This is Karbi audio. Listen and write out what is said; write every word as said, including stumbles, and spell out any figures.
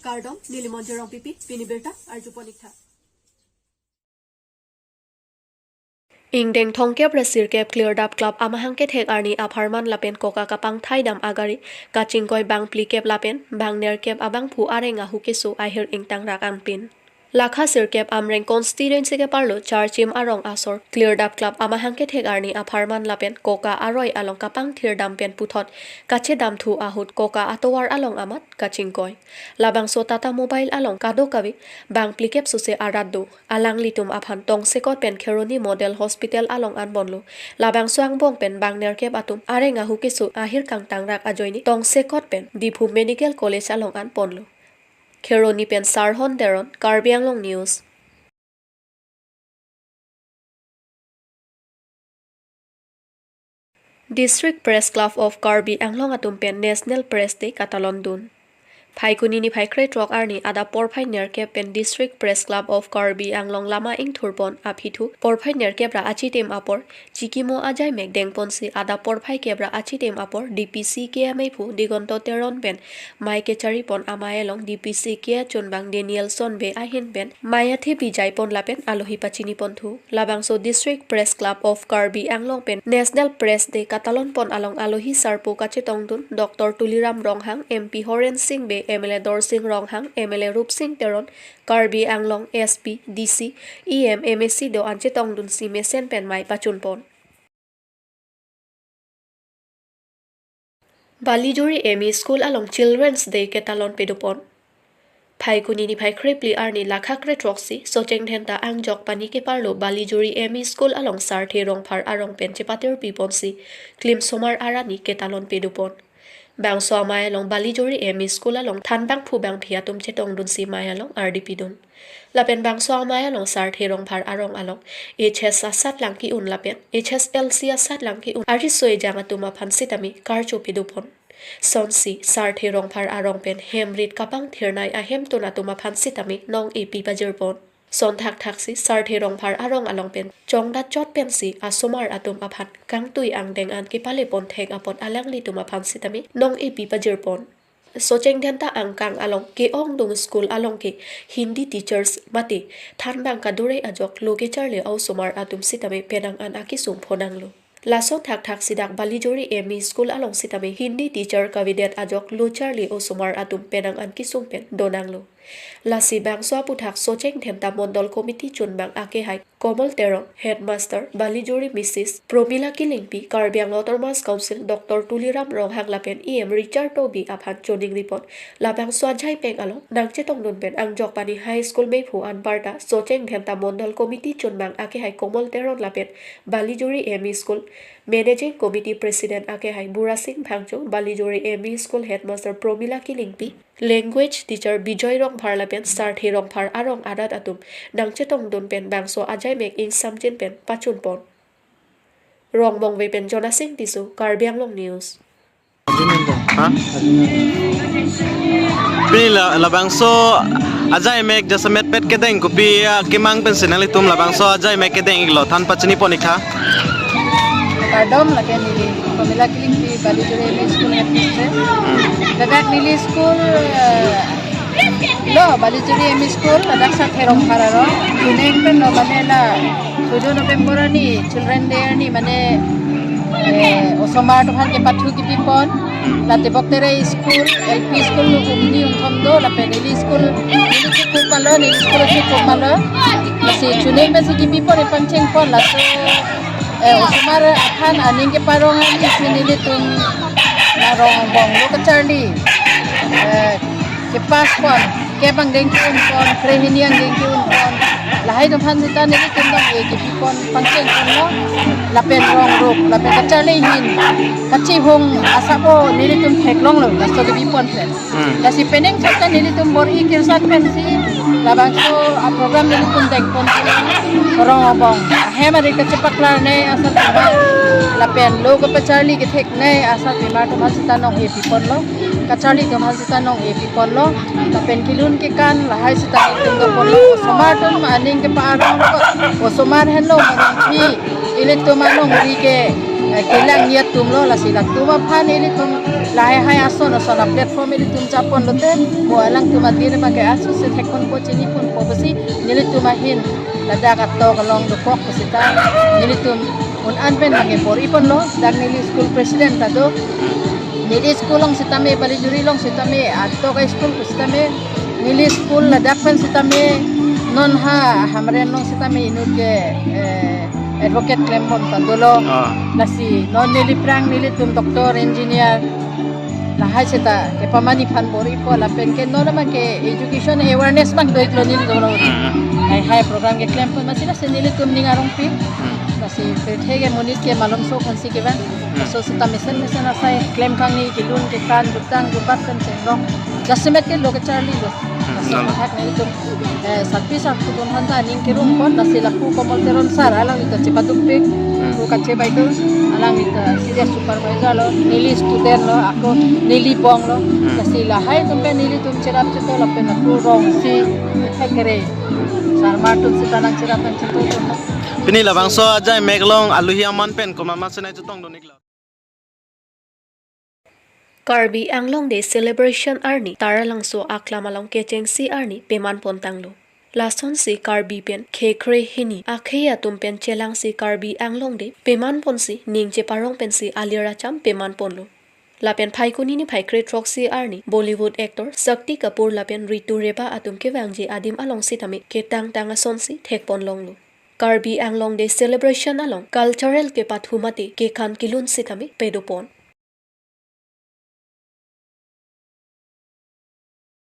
Kardom, neli Monjir Rongpipi, pini birta arjupon ik tha. Ingdeng thomkep ra sirkep Klirdap Club amahang kethek arni apharman lapen koka kapangthai dam agari kachingkoi bang phlikep lapen bang nerkep abangphu areng ahu keso ahir ingtangrak anpin. Lakha sirkep Amreng constituency keparlo Charchim arong asor Klirdap Club amahang kethek arni apharman lapen koka aroi along kapangthir dam pen puthot kachedamthu ahut koka atovar along amat kachingkoi. Labangso Tata Mobile along kadokave bang phlikep sose arat do. Alanglitum aphan tongsekot pen Kheroni Model Hospital along anbonlo. Labangso angbong pen bang nerkep atum areng ahu keso ahir kangtangrak ajoine tongsekot pen Diphu Medical College along anponlo. Kheroni pen Sarhon Teron, Karbi Anglong News. District Press Club of Karbi Anglong atum pen National Press Day katalon dun. Phaikuni niphai krethrok arni adap porphai nerkep pen District Press Club of Karbi Anglong lama ingthurpon aphi thu porphai nerkep ra achitim apor chikimo ajaimek dengponsi adap porphai kep ra achitim apor D P C K amei phu Digonto Teron pen mei kecharipon amei along D P C K achunbang Danielson Bey ahin pen mei athe bijaipon lapen alohi pachiniponthu. Labangso District Press Club of Karbi Anglong pen National Press Day katalonpon along alohi sarpo kachetongdun Doctor Tuliram Ronghang, M P Horen Sing Bey, M L A Dorsing Ronghang, M L A Rupsing Teron, Karbi Anglong S P, D C, E M, M A C do-an chetongdunsi mesen pen mei pachunpon. Balijuri M E School along Children's Day ketalon pedopon. Phaikuni niphai krephli arni lakha krethroksi Socheng Dhenta angjok pani keparlo Balijuri M E School along Sarthe Rongphar arong pen chepatirpiponsi klimsomar arani ketalon pedopon. Bangso amei along Balijuri M E School along thanbangphu bangphi atum chetongdunsi mei along ardipidun. Lapen bangso amei along Sarthe Rongphar arong along H S asat lang ki-un lapen H S L C asat lang ki-un ariso ejang atum aphan sitame karcho pedopon. Sonsi Sarthe Rongphar arong pen hemrit kapangthirnei ahemtun atum aphan sitame nong-epi pajirpon. Son thakthaksi Sarthe Rongphar arong along pen chongdat chot pensi asomar atum aphan kangtui angdeng an kepalepon thek apot alanglitum aphan sitame nong-epi pajirpon. Socheng Dhenta angkang along ke-ongdung school along ke Hindi teachers mate thanbang kadure ajok lo kecharli a-osomar atum sitame penang an akesung phonanglo. Lason thakthaksi dak Balijuri M E School along sitame Hindi teacher kavedet ajok lo charli osomar atum penang an kesung pen donanglo. Lasi bangso aputhak Socheng Dhenta Mondol Committee chunbang akehai Komol Teron, Headmaster Balijuri Missus Promila Killingpi, Karbi Anglong Autonomous Council Doctor Tuliram Ronghang lapen E M Richard Tobee aphan choningripon labangso ajaipeng along nangchetongdun pen angjok pani High School meiphu anparta Socheng Dhenta Mondol Committee chunbang akehai Komol Teron lapen Balijuri M E School Managing Committee President akehai Burasing Phangcho, Balijuri M E School Headmaster Promila Killingpi, Language Teacher Bijoy Rongphar lapen Sarthe Rongphar arong arat atum nangchetongdun pen bangso ajaimek ingsamjin pen pachunpon. Rongbongve pen Jonasing Tisso, Karbi Anglong News. Ha? Pini la, labangso ajaimek jasemet pet kedeng kopi akemang pensi nanglitum labangso ajaimek kedeng-iklo, than pachinipon-ik tha. Kardom, lake neli Promila Killingpi, Balijuri M E School headmaster. Hmm. Ladak neli school, eh, lo, Balijuri M E School, ladak Sarthe Rongphar arong. Kuneng pen lo mane la chojun November arni Children Day arni mane, eh, osomar atum aphan kepathu kipipon. La Tebok Terai School, L P School hum hini hum thom do, lapen neli school, neli chikuk malo, neli school chikuk malo. Lasi kuneng pensi kipipon, epangchengpon, laso, eh, osomar aphan aning keparong an isi nelitum arong angbong lo kacharli, eh, kepass pon, kep angdeng ke-unpon, krehini angdeng ke-unpon. Lahai atum aphan sita nelitum dong e kipipon pangchengponlo. Lapen rong rup, lapen kacharli ahin kachihung asap-o nelitum theklonglo, laso kipipon pen. Hmm. Lasi penang chot ta nelitum bor-i kirsat pensi labangso aprogram nelitum dengpon, rong angbong ahem ari kachepaklarnei asatpimar lapen lo kapacharli ketheknei asatpimar atum aphan sita nong-e piponlo, kacharli atum aphan sita nong-e piponlo, lapen kelun kekan lahai sita nelitum doponlo. Osomar atum aning keparong, osomar henlo manongpi, ilitum anongri ke, Kelang ya atum lo, lasi latum aphan ilitum lahai hai ason ason a platform ilitum chapon lote, mo alangtum adir abang ke aso se thekponpo, chiniponpo pusi nelitum ahin ladak atok along dokok pusita nelitum un-an pen abang ke bor-iponlo. Dak neli school president ta do. Neli school along sitame, Balijuri along sitame, atok a school pusitame, neli school ladak pen sitame, non ha Hamren along sitame inut ke, eh, advocate klempon ta dolo. Ah. Lasi non neli aphrang nelitum doctor, engineer lahai seta kepamani aphan bor-ipo, lapen ke non abang ke education awareness abang do-iklo nelitum lo. Hmm. Hai hai program keklempon, lasi lasi nelitum ning arong pi. Hmm. Lasi pirthe ke monit ke malomso aphansi kevang. Hmm. Laso seta mesen mesen asai klem kangni, kelun kekan, jutang jubat pen chengrong, jasemet ke lo kecharli lo. Hmm, laso nang. Thak nelitum, eh, sarpi sarpo atum aphan ta aning kerungpon, lasi lapu Komol Teron sir alangli ta chepadukpik. Hmm. Pu kachebai atum, alangli ta C D S supervisor lo, neli student lo, ako neli bong lo. Hmm. Lasi lahai atum pen nelitum cherap cheto lapen lapu rong si thek kere. Sarmar atum seta nangcherap nangcheto atum. Pini labangso ajai mek along aluhi aman pen komat ma senai chetong do-iklo. Karbi Anglong Day celebration arni Taralangso aklam along kechengsi arni pemanpon tanglo. Lasonsi Karbi pen khekre hini akhei atum pen chelangsi Karbi Anglong Day pemanponsi ning cheparong pensi alir acham pemanponlo. Lapen Phaikuni niphai kre throksi arni Bollywood actor Shakti Kapoor lapen Ritu Reba atum kevangji adim along sitame ketang tang asonsi thekpon longlo. Karbi Anglong Day celebration along cultural kepathu mate kekhan kelun sitame pedopon.